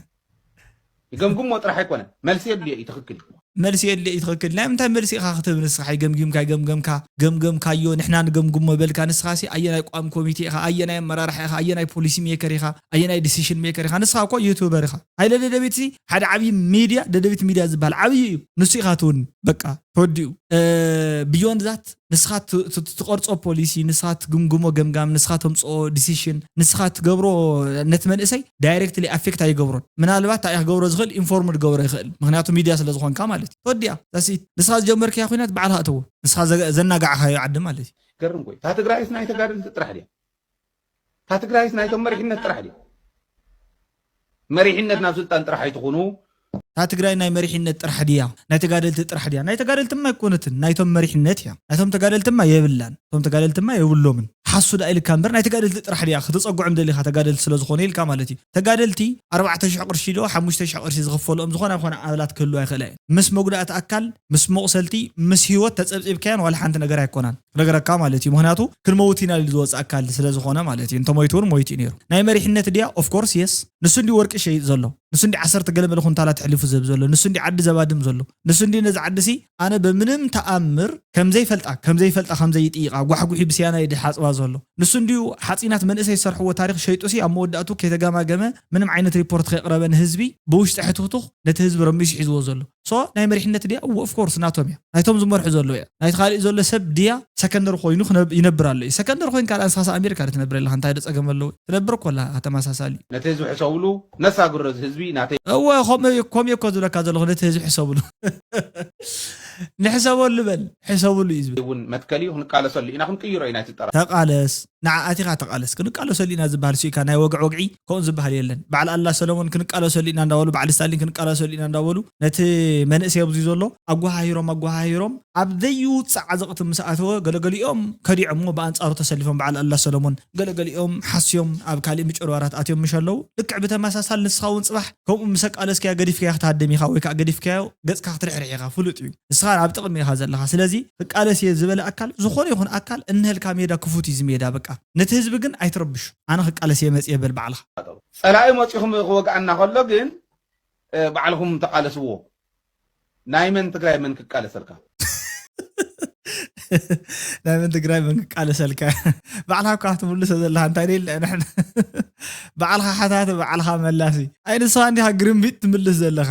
ይገምግሞ ጥራሕ ኣይኮነን። መልሲ የድልዮ እዩ፣ ትኽክል። መልሲ የድልዮ እዩ፣ ትኽክል። ናይ ምንታይ መልሲ ኢኻ ክትህብ ንስኻ? ይገምጊምካ፣ ይገምገምካ፣ ገምገምካዮ፣ ንሕና ንገምግሞ በልካ። ንስኻ ሲ ኣየናይ ቋሚ ኮሚቴ ኢኻ? ኣየናይ ኣመራርሓ ኢኻ? ኣየናይ ፖሊሲ ሜከር ኢኻ? ኣየናይ ዲሲሽን ሜከር ኢኻ? ንስኻ እኮ ዩቱበር ኢኻ። ሃይለ ደደቢት ሲ ሓደ ዓብዪ ሚድያ፣ ደደቢት ሚድያ ዝበሃል ዓብዪ እዩ። ንሱ ኢኻ ትውን፣ በቃ፣ ተወዲኡ። እ፣ ቢዮንድ ዛት፣ ንስኻ ት-፣ ት-፣ ትቐርጾ ፖሊሲ፣ ንስኻ ትግምግሞ ገምጋም፣ ንስኻ ተምጽኦ ዲሲሽን፣ ንስኻ ትገብሮ ነቲ መንእሰይ ዳይሬክትሊ ኣፌክት ኣይገብሮን። ምናልባት እንታይ ክገብሮ ዝኽእል፣ ኢንፎርም ክገብሮ ይኽእል። ምኽንያቱ ሚድያ ስለ ዝኾንካ ማለት እዩ። ተወዲኣ፣ that's it። ንስኻ ዝጀመርካያ ኲናት ባዕልኻ እተዎ። ንስኻ ዘ-፣ ዘናጋዕካዮ ዓዲ ማለት እዩ። ገርም እኮ እዩ። እታ ትግራይስ ናይ ተጋደልቲ ጥራሕ ድያ? እታ ትግራይስ ናይቶም መሪሕነት ጥራሕ ድያ? መሪሕነት ናብ ስልጣን ጥራሕ ኣይትኹኑ። እታ ትግራይ ናይ መሪሕነት ጥራሕ ድያ? ናይ ተጋደልቲ ጥራሕ ድያ? ናይ ተጋደልትማ ኣይኮነትን፣ ናይቶም መሪሕነት እያ። ናይቶም ተጋደልትማ የብላን። እቶም ተጋደልትማ የብሎምን። ሓሱ ደኣ ኢልካ እምበር፣ ናይ ተጋደልቲ ጥራሕ ድያ? ከተጸግዖም ደሊኻ ተጋደልቲ ስለ ዝኾኑ ኢልካ ማለት እዩ። ተጋደልቲ ኣርባዕተ ሽሕ ቅርሺ ዶ ሓሙሽተ ሽሕ ቅርሺ ዝኽፈሎም ዝኾነ ይኾነ ኣባላት ክህልዋ ይኽእላ እየን። ምስ መጉዳእቲ ኣካል፣ ምስ መቑሰልቲ፣ ምስ ህይወት ተጸብጺብካዮን ዋላ ሓንቲ ነገር ኣይኮናን። ክነግረካ ማለት እዩ። ምኽንያቱ ክንመውት ኢና ኢሉ ዝወጽእ ኣካል ስለ ዝኾነ ማለት እዩ። እንተሞይቱ እውን ሞይቱ እዩ ነይሩ። ናይ መሪሕነት ድያ? ኦፍ ኮርስ የስ። ንሱ እንዲ ወርቂ ሸይጥ ዘሎ፣ ንሱ እንዲ ዓሰርተ ገለ መለ ኩንታላት ኣሕሊፉ ዝህብ ዘሎ፣ ንሱ እንዲ ዓዲ ዘባድም ዘሎ፣ ንሱ እንዲ ነዚ ዓዲ ሲ ኣነ በምንም ተኣምር ከም ዘይፈልጣ፣ ከም ዘይፈልጣ፣ ከም ዘይጥይቓ ጓሕጉሒ ብስያና ኢዱ ሓጽባ ዘሎ፣ ንሱ እንዲዩ ሓጺናት መንእሰይ ዝሰርሕዎ ታሪኽ ሸይጡ ሲ ኣብ መወዳእቱ ከይተገማገመ ምንም ዓይነት ሪፖርት ከየቕረበ ንህዝቢ ብውሽጢ ሕትኽቱኽ ነቲ ህዝቢ ረሚሱ ሒዝዎ ዘሎ። ሶ ናይ መሪሕነት ድያ? እወ፣ ኦፍ ኮርስ ናቶም እያ። ናይቶም ዝመርሑ ዘሎ እያ። ናይቲ ካሊእ ዘሎ ሰብ ድያ? ሰከንደር ኮይኑ ክነብ-፣ ይነብር ኣሎ እዩ። ሰከንደር ኮይንካ ደኣ ንስኻስ ኣሜሪካ ዶ ትነብር ኣለኻ? እንታይ ዶ ጸገም ኣለዎ? ትነብር እኮ ኣላ ተመሳሳሊ። ነቲ ህዝቢ ሕሰብሉ፣ ነሳግሮ እዚ ህዝቢ ናተይ። እወ፣ ከምኡ እዩ፣ ከምኡ እኮ ዝብለካ ዘለኹ፣ ነቲ ህዝቢ ሕሰብሉ። ንሕሰበሉ በል፣ ሕሰብሉ እዩ ዝብል። እውን መትከል እዩ፣ ክንቃለሰሉ ኢና፣ ክንቅይሮ ኢና እቲ ጠራ። ተቃለስ፣ ንዓ ኣቲኻ ተቃለስ። ክንቃለሰሉ ኢና ዝበሃል ስኢካ ናይ ወግዒ ወግዒ ከምኡ ዝበሃል የለን። በዓል ኣላ ሰለሞን ክንቃለሰሉ ኢና እንዳበሉ፣ በዓል ስታሊን ክንቃለሰሉ ኢና እንዳበሉ፣ ነቲ መንእሰይ ኣብዚ ዘሎ ኣጓሃሂሮም፣ ኣጓሃሂሮም፣ ኣብ ዘይውጻእ ዓዘቕቲ ምስ ኣተወ፣ ገለገሊኦም ከዲዖምዎ ብኣንጻሩ ተሰሊፎም፣ በዓል ኣላ ሰለሞን፣ ገለገሊኦም ሓስዮም ኣብ ካሊእ ምጭርባራት ኣትዮም ምሽ ኣለዉ። ልክዕ ብተመሳሳሊ ንስኻ እውን ጽባሕ ከምኡ ምስ ኣቃለስካያ ገዲፍካያ ክትሃድም ኢኻ፣ ወይ ከዓ ገዲፍካዮ ገጽካ ክትርሕርሕ ኢኻ፣ ፍሉጥ እዩ። ንስኻ ኣብ ጥቕሚ ኢኻ ዘለኻ። ስለዚ ክቃለስ እየ ዝበለ ኣካል፣ ዝኾነ ይኹን ኣካል፣ እንሀልካ ሜዳ ክፉት እዩ እዚ ሜዳ፣ በቃ። ነቲ ህዝቢ ግን ኣይትረብሹ። ኣነ ክቃለስ እየ መጽየ በል ባዕልኻ። ጸላኢ መጺኹም ክወግኣና ከሎ ግን፣ እ፣ ባዕልኹም ተቃለስዎ። ናይ መን ትግራይ መን ክቃለሰልካ? ናይ መን ትግራይ መን ክቃለሰልካ? ባዕልኻ እኳ ክትምልሶ ዘለኻ እንታይ ደለ ንሕና? ባዕልኻ ሓታቲ፣ ባዕልኻ መላሲ። ኣይ ንስኻ እንዲኻ ግርምቢጥ ትምልስ ዘለኻ።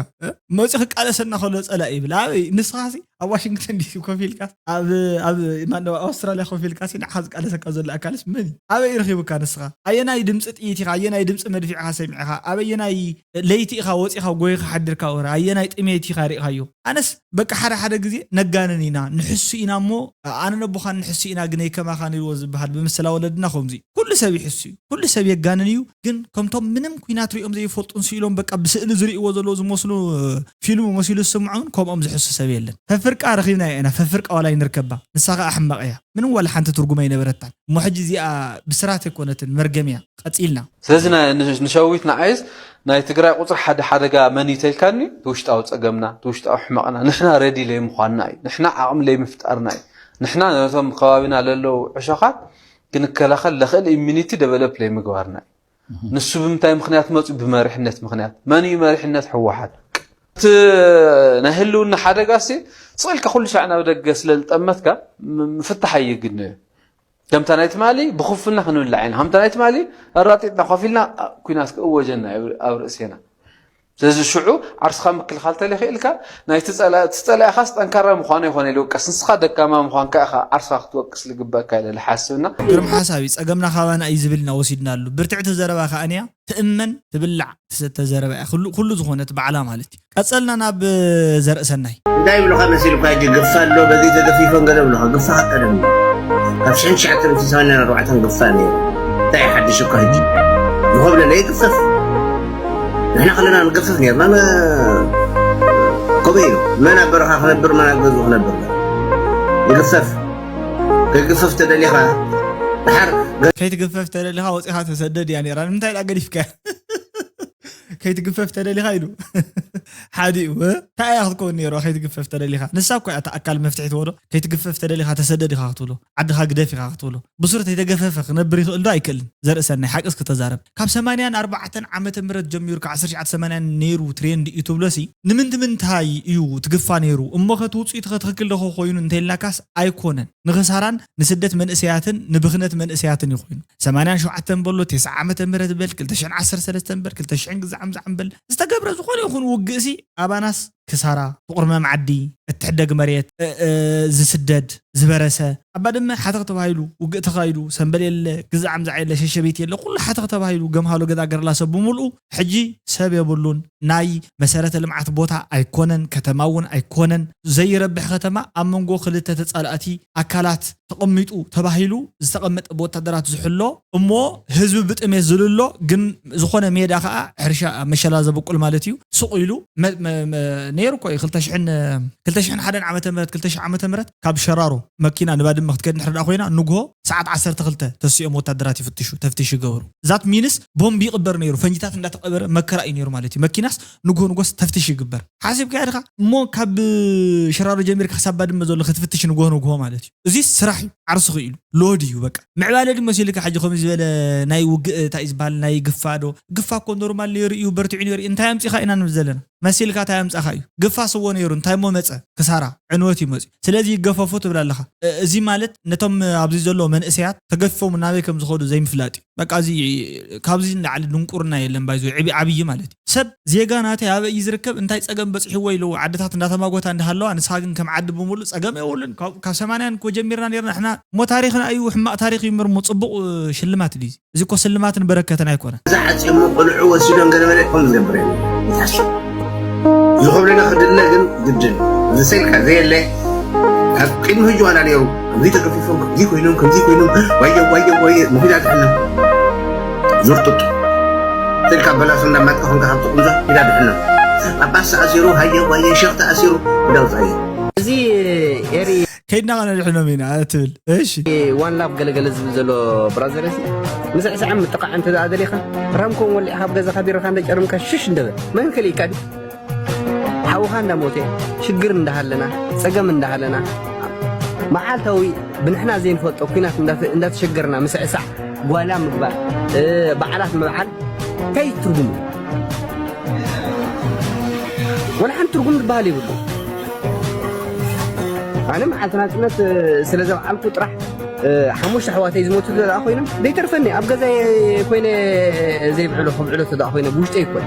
መፂኡ ክቃለሰና ከሎ ፀላኢ ይብል። ኣበይ ንስኻ ሲ ኣብ ዋሽንግተን ዲሲ ኮፍ ኢልካ፣ ኣብ ኣብ ማነው ኣውስትራልያ ኮፍ ኢልካ ሲ ንዓኻ ዝቃለሰካ ዘሎ ኣካልስ መን እዩ? ኣበይ ረኺቡካ ንስኻ? ኣየናይ ድምፂ ጥይት ኢኻ? ኣየናይ ድምፂ መድፊዕኻ ሰሚዕኻ? ኣበየናይ ለይቲ ኢኻ ወፂኻ ጎይኻ ሓዲርካ ወረ? ኣየናይ ጥሜት ኢኻ ሪእኻዮ? ኣነስ በቃ ሓደ ሓደ ግዜ ነጋንን ኢና፣ ንሕሱ ኢና እሞ ኣነ ነቦኻን ንሕሱ ኢና፣ ግነይ ከማኻን ኢልዎ ዝበሃል ብምስላ ወለድና ከምዚ እዩ። ኩሉ ሰብ ይሕሱ እዩ፣ ኩሉ ሰብ የጋንን እዩ። ግን ከምቶም ምንም ኩናት ሪኦም ዘይፈልጡን ስኢሎም በቃ ብስእሊ ዝርእይዎ ዘለዉ ዝመስሉ ፊልም መሲሉ ዝስምዖምን ከምኦም ዝሕሱ ሰብ የለን። ፈፍርቃ ረኺብና ኢና፣ ፈፍርቃ ዋላ ይንርከባ፣ ንሳ ከዓ ሕማቕ እያ፣ ምንም ዋላ ሓንቲ ትርጉም ኣይነበረታን። እሞ ሕጂ እዚኣ ብስራት ኣይኮነትን፣ መርገም እያ። ቀፂልና። ስለዚ ናይ- ንሽ- ንሸዊት ንዓይስ ናይ ትግራይ ቁፅሪ ሓደ ሓደጋ መን እዩ ተልካኒ፣ እቲ ውሽጣዊ ፀገምና፣ እቲ ውሽጣዊ ሕመቕና፣ ንሕና ሬዲ ለይምዃንና እዩ፣ ንሕና ዓቕሚ ለይምፍጣርና እዩ፣ ንሕና ነቶም ከባቢና ለለዉ ዕሾኻት ክንከላኸል ለኽእል ኢሚኒቲ ደቨሎፕ ለይምግባርና እዩ። ንሱ ብምንታይ ምኽንያት መፁ? ብመሪሕነት ምኽንያት። መን እዩ መሪሕነት? ህወሓት። እቲ ናይ ህልውና ሓደጋ ሲ ስቕ ኢልካ ኩሉ ሻዕ ናብ ደገ ስለ ዝጠመትካ ም- ምፍታሕ ኣይግድን እዩ። ከምታ ናይ ትማሊ ብኽፉልና ክንብላዕ ኢና። ከምታ ናይ ትማሊ ኣራጢጥና ኮፍ ኢልና ኩናት ክእወጀና እዩ ኣብ ርእሴና። ስለዚ ሽዑ ዓርስኻ ምክልኻል ተለይኽእልካ ናይ ትፀላእኻስ ጠንካራ ምዃኑ ይኾነ ኢሉ ወቀስ፣ ንስኻ ደካማ ምዃንካ ኢኻ ዓርስኻ ክትወቅስ ዝግበእካ ኢለ ዝሓስብና። ግርም ሓሳብ እዩ። ፀገምና ካባና እዩ ዝብል ኢና ወሲድናሉ። ብርትዕቲ ዘረባ ከኣንያ ትእመን ትብላዕ ትሰተ ዘረባ እያ። ኩሉ ኩሉ ዝኾነት ባዕላ ማለት እዩ። ቀጸልና ናብ ዘርእሰናይ። እንታይ ይብሉኻ መሲልኳ ሕጂ ግፋ ኣሎ በዚ ተገፊፎም ገለ ይብሉኻ ግፋ ቀደም ካብ ሽሕን ትሽዓተ ሚእትን ሰማንያን ኣርባዕተን ግፋ ነይሩ። እንታይ ሓድሽ እኳ ሕጂ ይኸብለለ ይግፈፍ። ንሕና ከለና ንገፍፍ ነርና። ከምኡ እዩ። መን ኣብ በረኻ ክነብር መን ኣብ ገዝኡ ክነብር ይግፈፍ። ከይግፈፍ ተደሊኻ ድሓር ከይትግፈፍ ተደሊኻ ወፂኻ ተሰደድ እያ ነራ። ንምንታይ ኢላ ገዲፍካ? ከይትግፈፍ ተደሊኻ ኢሉ ሓዲኡ እንታይ እያ ክትከውን ነይሩ? ከይትግፈፍ ተደሊኻ ንሳ እኮ እያ እታ ኣካል መፍትሒ ትወዶ። ከይትግፈፍ ተደሊኻ ተሰደድ ኢኻ ክትብሎ፣ ዓድኻ ግደፍ ኢኻ ክትብሎ። ብሱር ተይተገፈፈ ክነብር ይኽእል ዶ ኣይክእልን? ዘርእሰናይ ሓቂ እስኪ ተዛረብ። ካብ ሰማንያን ኣርባዕተን ዓመተ ምህረት ጀሚሩ ካብ ዓሰርተ ትሽዓተ ሰማንያን ነይሩ ትሬንድ እዩ ትብሎ ሲ ንምንቲ ምንታይ እዩ ትግፋ ነይሩ? እሞ ከ ትውፅኢቱ ከ ትኽክል ዶ ኮይኑ እንተይልናካስ ኣይኮነን። ንኽሳራን ንስደት መንእሰያትን ንብኽነት መንእሰያትን እዩ ኮይኑ። ሰማንያን ሸውዓተን በሎ፣ ተስዓ ዓመተ ምህረት በል፣ ክልተ ሽሕን ዓሰርተ ሰለስተን በል፣ ክልተ ሽሕን ግዛዓም ዛዓም በል፣ ዝተገብረ ዝኾነ ይኹን ውግእ ሲ ኣባናስ ክሳራ፣ ትቑርመም ዓዲ፣ እትሕደግ መሬት፣ እ- እ- ዝስደድ፣ ዝበረሰ፣ ኣብ ባድመ ሓተኽ ተባሂሉ ውግእ ተኻይዱ፣ ሰምበል የለ፣ ግዛዕ ምዛዕ የለ፣ ሸሸቤት የለ፣ ኩሉ ሓተኽ ተባሂሉ፣ ገምሃሎ ገዛ ገርላ ሰብ ብምልኡ ሕጂ ሰብ የብሉን። ናይ መሰረተ ልምዓት ቦታ ኣይኮነን፣ ከተማ እውን ኣይኮነን። ዘይረብሕ ከተማ ኣብ መንጎ ክልተ ተጻላእቲ ኣካላት ተቐሚጡ ተባሂሉ ዝተቐመጠ ብወታደራት ዝሕሎ እሞ ህዝቢ ብጥሜት ዝልሎ ግን ዝኾነ ሜዳ ከዓ ሕርሻ መሸላ ዘብቁል ማለት እዩ። ሱቕ ኢሉ መ- መ- መ- ነይሩ እኮ እዩ። ክልተ ሽሕን ክልተ ሽሕን ሓደን ዓመተ ምህረት ክልተ ሽሕ ዓመተ ምህረት ካብ ሸራሮ መኪና ንባድመ ክትከድ እንድሕር ደኣ ኮይና ንግሆ ሰዓት ዓሰርተ ክልተ ተሲኦም ወታደራት ይፍትሹ፣ ተፍትሽ ይገብሩ። ዛት ሚንስ ቦምብ ይቕበር ነይሩ፣ ፈንጅታት እንዳተቐበረ መከራ እዩ ነይሩ ማለት እዩ። መኪናስ ንግሆ ንጎስ ተፍትሽ ይግበር። ሓሲብካዮ ድኻ እሞ ካብ ሸራሮ ጀሚርካ ክሳብ ባድመ ዘሎ ክትፍትሽ ንግሆ ንግሆ ማለት እዩ። እዚ ስራሕ እዩ። ዓርሱ ክኢሉ ሎድ እዩ በቃ። ምዕባለ ድዩ መሲልካ ሕጂ ከምዚ ዝበለ ናይ ውግእ እንታይ እዩ ዝበሃል ናይ ግፋ ዶ? ግፋ እኮ ኖርማል ነይሩ እዩ፣ በርቲዑ ነይሩ እዩ። እንታይ ኣምጺኻ ኢና ንብል ዘለና? መሲልካ እንታይ ኣምጻኻ እዩ? ግፋ ስዎ ነይሩ እንታይ እሞ መጸ? ክሳራ ዕንወት እዩ መጺኡ። ስለዚ ይገፈፉ ትብል ኣለኻ። እ- እዚ ማለት ነቶም ኣብዚ ዘሎ መንእሰያት ተገፊፎም ናበይ ከም ዝኸዱ ዘይምፍላጥ እዩ። በቃ እዚ ካብዚ ንላዕሊ ድንቁርና የለን። ባይዞ ዕቢ ዓብዪ ማለት እዩ። ሰብ ዜጋ ናተይ ኣበይ እዩ ዝርከብ እንታይ ጸገም በጺሕዎ ኢሉ ዓድታት እንዳተማጎታ እንዳሃለዋ ንስኻ ግን ከም ዓዲ ብምሉእ ጸገም የብሉን። ካብ ካብ ሰማንያን እኮ ጀሚርና ነርና ንሕና እሞ ታሪኽና እዩ ሕማቕ ታሪኽ እዩ እምበር እሞ ጽቡቕ ሽልማት ድዩ? እዚ እኮ ስልማትን በረከትን ኣይኮነን። እዛ ዓፂሙ ቆልዑ ወሲዶም ገለመለ ከም ዝገብር ይትሓሱ ዝኸብለና ክድለ ግን ግድን ዝሰልካ ዘየለ ካብ ቅድሚ ህጂ ዋላ ነይሩ ከምዚ ተገፊፎም ከምዚ ኮይኖም ከምዚ ኮይኖም ዋየ ዋየ ዋየ ንፊዳ ድሕና ዙርጡጥ ስልካ በላሶ እንዳማጥካ ኮንካ ካብቲ ቁንዞ ፊዳ ድሕና ጳጳስ ተኣሲሩ ሃየ ዋየ ሸኽ ተኣሲሩ እንዳውፃየ እዚ ኤሪ ከይድና ከነድሕኖም ኢና ትብል። እሺ ዋን ላቭ ገለገለ ዝብል ዘሎ ብራዘር ሲ ምስዕስዕን ምጥቃዕን እንተ ደኣ ደሊኻ ራምኮን ወሊዕኻ ኣብ ገዛኻ ቢሮኻ እንደ ጨርምካ ሽሽ እንደ በል መን ከሊእካ ድዩ ሓውኻ እንዳ ሞተ ሽግር እንዳ ሃለና ጸገም እንዳ ሃለና መዓልታዊ ብንሕና ዘይንፈልጦ ኲናት እንዳ ተሸገርና ምስዕሳዕ ጓላ ምግባር በዓላት ምብዓል እንታይ ትርጉሙ ወላ ሓንቲ ትርጉም ዝበሃል የብሉ ኣነ መዓልቲ ናጽነት ስለ ዘብዓልኩ ጥራሕ ሓሙሽተ ኣሕዋተይ ዝሞቱ ደኣ ኮይኖም ዘይተርፈኒ ኣብ ገዛ ኮይነ ዘይብዕሎ ክብዕሎ ደኣ ኮይነ ብውሽጠይ ይኮን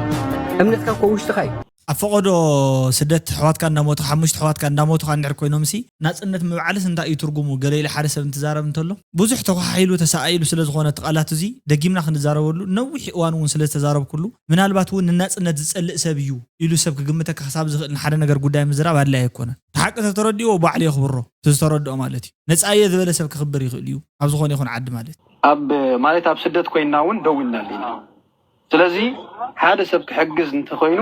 እምነትካ እኮ ውሽጥኻ እዩ። ኣብ ፈቐዶ ስደት ኣሕዋትካ እንዳሞቱ ሓሙሽተ ኣሕዋትካ እንዳሞቱካ እንድሕር ኮይኖም ሲ ናፅነት ምብዓልስ እንታይ እዩ ትርጉሙ? ገለ ኢለ ሓደ ሰብ እንትዛረብ እንተሎ ብዙሕ ተኳሓሒሉ ተሰኣኢሉ ስለ ዝኾነ እቲ ቃላት እዚ ደጊምና ክንዛረበሉ ነዊሕ እዋን እውን ስለ ዝተዛረብኩሉ ምናልባት እውን ንናፅነት ዝፀልእ ሰብ እዩ ኢሉ ሰብ ክግምተካ ክሳብ ዝኽእል ንሓደ ነገር ጉዳይ ምዝራብ ኣድላይ ኣይኮነን። እቲ ሓቂ ተተረዲእዎ ባዕሉ የኽብሮ እቲ ዝተረድኦ ማለት እዩ። ነፃ እየ ዝበለ ሰብ ክኽብር ይኽእል እዩ ኣብ ዝኾነ ይኹን ዓዲ ማለት እዩ። ኣብ ማለት ኣብ ስደት ኮይንና እውን ደው ኢልና ኣለና። ስለዚ ሓደ ሰብ ክሕግዝ እንተኮይኑ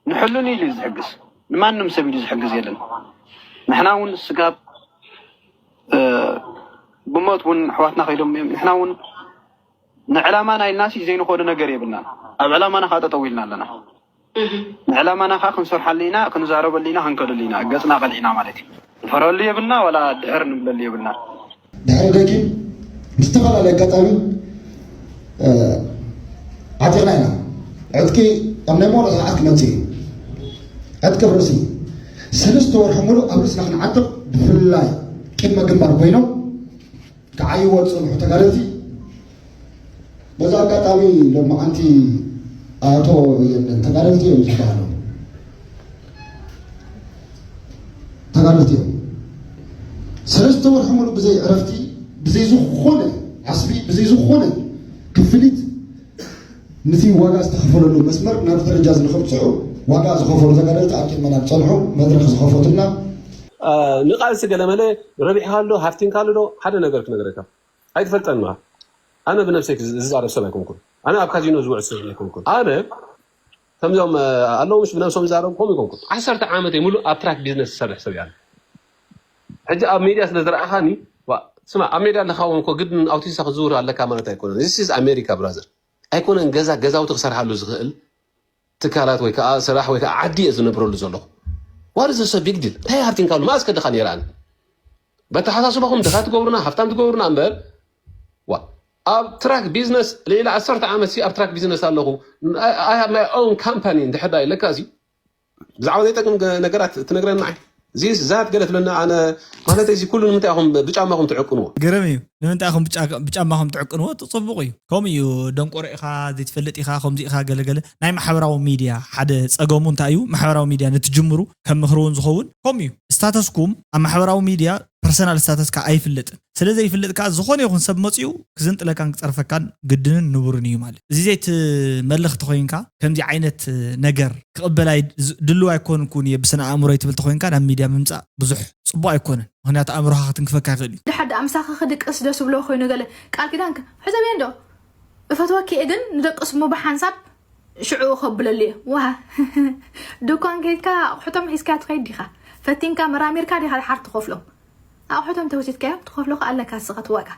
ንሕሉን ኢሉ እዩ ዝሕግዝ፣ ንማንም ሰብ ኢሉ ዝሕግዝ የለን። ንሕና እውን ስጋብ ብሞት እውን ኣሕዋትና ከይዶም እዮም። ንሕና እውን ንዕላማና ኢልናሲ ዘይንኸዶ ነገር የብልናን። ኣብ ዕላማና ከዓ ጠጠው ኢልና ኣለና። ንዕላማና ከዓ ክንሰርሓሉ ኢና፣ ክንዛረበሉ ኢና፣ ክንከደሉ ኢና። ገፅና ቀሊዕና ማለት እዩ። ንፈረሉ የብልና ዋላ ድሕር ንብለሉ የብልና። ድሕሪ ደጊም ብዝተፈላለየ ኣጋጣሚ ዓጢቕና ኢና። ዕጥቂ ኣብ ናይ ሞሮ ሰዓት ክመፅእ እዩ። ዕጥቂ ርእሲ ሰለስተ ወርሒ ሙሉእ ኣብ ርእስና ክንዓጥቕ ብፍላይ ቅድመ ግንባር ኮይኖም ክዓይዎ ዝፀንሑ ተጋደልቲ በዚ ኣጋጣሚ ሎማዓንቲ ኣቶ የለን ተጋደልቲ እዮም ዝበሃሉ ተጋደልቲ እዮም። ሰለስተ ወርሒ ሙሉእ ብዘይ ዕረፍቲ ብዘይ ዝኾነ ዓስቢ ብዘይ ዝኾነ ክፍሊት ነቲ ዋጋ ዝተኸፈለሉ መስመር ናብ ደረጃ እዚ ንኽብፅሑ ዋጋ ዝኸፈሉ ተጋደልቲ ኣብ ቅድመና ዝፀንሑ መድረኽ ዝኸፈቱልና ንቃልሲ ገለመለ ረቢሕካ ኣሎ ሃፍቲንካ ኣሎ ዶ ሓደ ነገር ክነግረካ ኣይትፈልጠን ኢኻ። ኣነ ብነብሰይ ዝዛረብ ሰብ ኣይኮንኩን። ኣነ ኣብ ካዚኖ ዝውዕል ሰብ ኣይኮንኩን። ኣነ ከምዞም ኣለዉ ምሽ ብነብሶም ዝዛረቡ ከምኡ ይኮንኩን። ዓሰርተ ዓመት ሙሉእ ኣብ ትራክ ቢዝነስ ዝሰርሕ ሰብ እየ። ሕጂ ኣብ ሜድያ ስለ ዝረኣኻኒ ስማ ኣብ ሜድያ ኣለካ እውን እኮ ግድን ኣውቲስታ ክትዝውር ኣለካ ማለት ኣይኮነን። This is America brother ኣይኮነን ገዛ ገዛውቲ ክሰርሓሉ ዝኽእል ትካላት ወይ ከዓ ስራሕ ወይ ከዓ ዓዲ እየ ዝነብረሉ ዘለኹ። What is so big deal? እንታይ ሃብቲንካ ብሉ ማእስ ከድኻ ነይራን በተሓሳስባኹም ድኻ ትገብሩና ሃብታም ትገብሩና እምበር ዋ ኣብ ትራክ ቢዝነስ ልዕሊ ዓሰርተ ዓመት ሲ ኣብ ትራክ ቢዝነስ ኣለኹ። I have my own company እንድሕር ዳ ኢለካ ሲ ብዛዕባ ዘይጠቅም ነገራት ትነግረና ዓይ ዚስ ዛት ገለ ትብለና ኣነ ማለት እዚ ኩሉ ንምንታይ ኢኹም ብጫማኹም ትዕቅንዎ? ግርም እዩ ንምንታይ ኢኹም ብጫማኹም ትዕቅንዎ? ጽቡቕ እዩ። ከምኡ እዩ ደንቆሮ ኢኻ ዘይትፈልጥ ኢኻ ከምዚ ኢኻ ገለገለ ናይ ማሕበራዊ ሚድያ ሓደ ጸገሙ እንታይ እዩ ማሕበራዊ ሚድያ ንትጅምሩ ከም ምኽሪ እውን ዝኸውን ከምኡ እዩ ስታተስኩም ኣብ ማሕበራዊ ሚድያ ፐርሰናል ስታተስካ ኣይፍለጥን ስለ ዘይፍለጥ ከዓ ዝኾነ ይኹን ሰብ መፂኡ ክዝንጥለካን ክፀርፈካን ግድንን ንቡርን እዩ ማለት እዚ ዘይትመልኽ ተኮይንካ ከምዚ ዓይነት ነገር ክቕበል ድልው ኣይኮንኩን እየ ብስነ ኣእምሮ ይትብል ተኮይንካ ናብ ሚድያ ምምፃእ ብዙሕ ፅቡቅ ኣይኮነን ምክንያቱ ኣእምሮካ ክትንክፈካ ይኽእል እዩ ድሓር ደኣ ምሳኺ ክድቅስ ደስ ብሎ ኮይኑ ገለ ቃል ኪዳንክ ሕዘብየ እንዶ እፈትወኪ እየ ግን ንደቅስ እሞ ብሓንሳብ ሽዑ ከብለሉ እየ ዋ ድኳን ከይድካ ኣቑሑቶም ሒዝካዮ ትኸይድ ዲኻ ፈቲንካ መራሚርካ ዲኻ ድሓር ትኸፍሎም ኣቑሑቶም ተወሲድካዮም ትኸፍሎ ከኣ ኣለካ እስኻ እቲ ዋጋ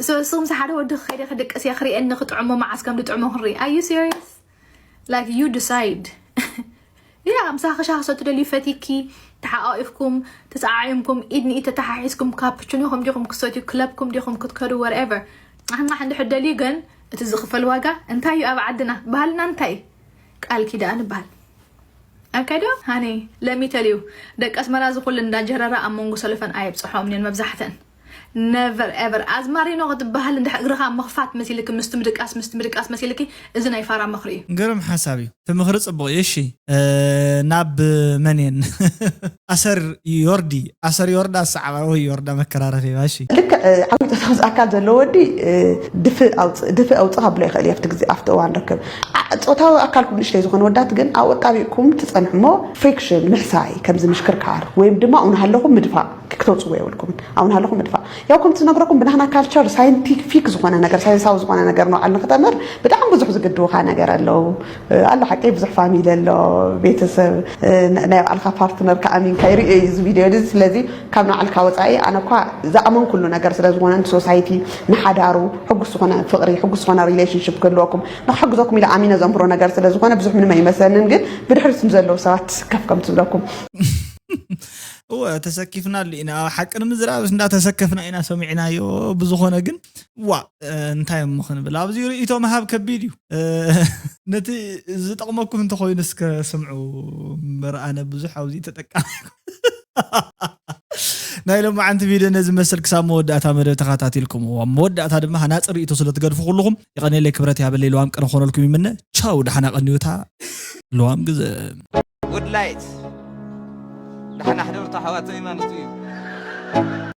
so እስኹምሲ ሓደ ወዲ ክኸይደ ክድቅስ እየ ክርእየኒ ክጥዕሞ መዓስ ከም ዝጥዕሞ ክንርኢ are you serious like you decide yeah ምሳኺ ሻሂ ክሰቲ ደልዩ ፈቲኪ ተሓቋቂፍኩም ተፀዓዒምኩም ኢድ ንኢድ ተተሓሒዝኩም ካፕቹኖኹም ዲኹም ክሰትዩ ክለብኩም ዲኹም ክትከዱ whatever ኣህማሕ እንድሕር ደልዩ ግን እቲ ዝኽፈል ዋጋ እንታይ እዩ ኣብ ዓድና ባህልና እንታይ እዩ ቃል ኪዳን ይበሃል ኣካይዶ ሃኒ ለሚተልዩ ደቂ ኣስመራ ዝኹሉ እንዳጀረራ ኣብ መንጎ ሰለፈን ኣየብፅሖም ኔን መብዛሕተን never ever ኣዝማሪኖ ክትበሃል እንድሕ እግርኻ ምኽፋት መሲልኪ ምስቲ ምድቃስ ምስቲ ምድቃስ መሲልኪ እዚ ናይ ፋራ ምኽሪ እዩ ግርም ሓሳብ እዩ እቲ ምኽሪ ፅቡቕ እዩ እሺ ናብ መን እየን ኣሰር ዮርዲ ኣሰር ዮርዳ ኣሰዓባ ወይ ዮርዳ መከራረኺባ እሺ ልክዕ ዓብዪ ፆታዊ ኣካል ዘለዎ ወዲ ድፍእ ኣውፅእ ድፍእ ኣውፅእ ከብሎ ይኽእል እዩ ኣብቲ ግዜ ኣብቲ እዋን ርክብ ፆታዊ ኣካልኩም ንእሽተይ ዝኾነ ወዳት ግን ኣብኡ ኣጣቢቕኩም ትፀንሑ እሞ ፍሪክሽን ምሕሳይ ከምዚ ምሽክርካር ወይም ድማ ኣብኡ እናሃለኹም ምድፋእ ክተውፅዎ የብልኩምን ኣብኡ እናሃለኹም ምድፋእ ያው ከምቲ ዝነግረኩም ብናህና ካልቸር ሳይንቲፊክ ዝኾነ ነገር ሳይንሳዊ ዝኾነ ነገር ንባዕሉ ንክተምህር ብጣዕሚ ብዙሕ ዝግድውኻ ነገር ኣለዉ ኣሎ ሓቀይ ብዙሕ ፋሚሊ ኣሎ ቤተሰብ ናይ ባዕልካ ፓርትነር ከኣሚንካ ይርእዮ እዩ እዚ ቪድዮ እዚ ስለዚ ካብ ንባዕልካ ወፃኢ ኣነ እኳ ዝኣመንኩሉ ነገር ስለ ዝኾነ ንሶሳይቲ ንሓዳሩ ሕጉስ ዝኾነ ፍቕሪ ሕጉስ ዝኾነ ሪሌሽንሽፕ ክህልወኩም ንክሕግዘኩም ኢለ ኣሚነ ዘምህሮ ነገር ስለ ዝኾነ ብዙሕ ምንም ኣይመስለንን ግን ብድሕሪት ንዘለዉ ሰባት ትስከፍ ከም ትብለኩም እወ ተሰኪፍናሉ ኢና ኣብ ሓቂ ንምዝራብ እንዳተሰከፍና ኢና ሰሚዕናዮ ብዝኾነ ግን ዋ እንታይ እሞ ክንብል ኣብዚ ርእይቶ ምሃብ ከቢድ እዩ ነቲ ዝጠቕመኩም እንተኮይኑ እስከ ስምዑ እምበር ኣነ ብዙሕ ኣብዚ ተጠቃሚ ናይ ሎማዓንቲ ቪድዮ ነዚ መስል ክሳብ መወዳእታ መደብ ተኸታቲልኩም ኣብ መወዳእታ ድማ ሃናፂ ርእይቶ ስለ ትገድፉ ኩልኹም የቐኔለይ ክብረት ያበለይ ለዋም ቀን ኾነልኩም ይምነ። ቻው ደሓና ቀንዩታ ለዋም ግዘ። Good light. ደሓና ሕደሩ ኣሕዋተይ ማለት እዩ።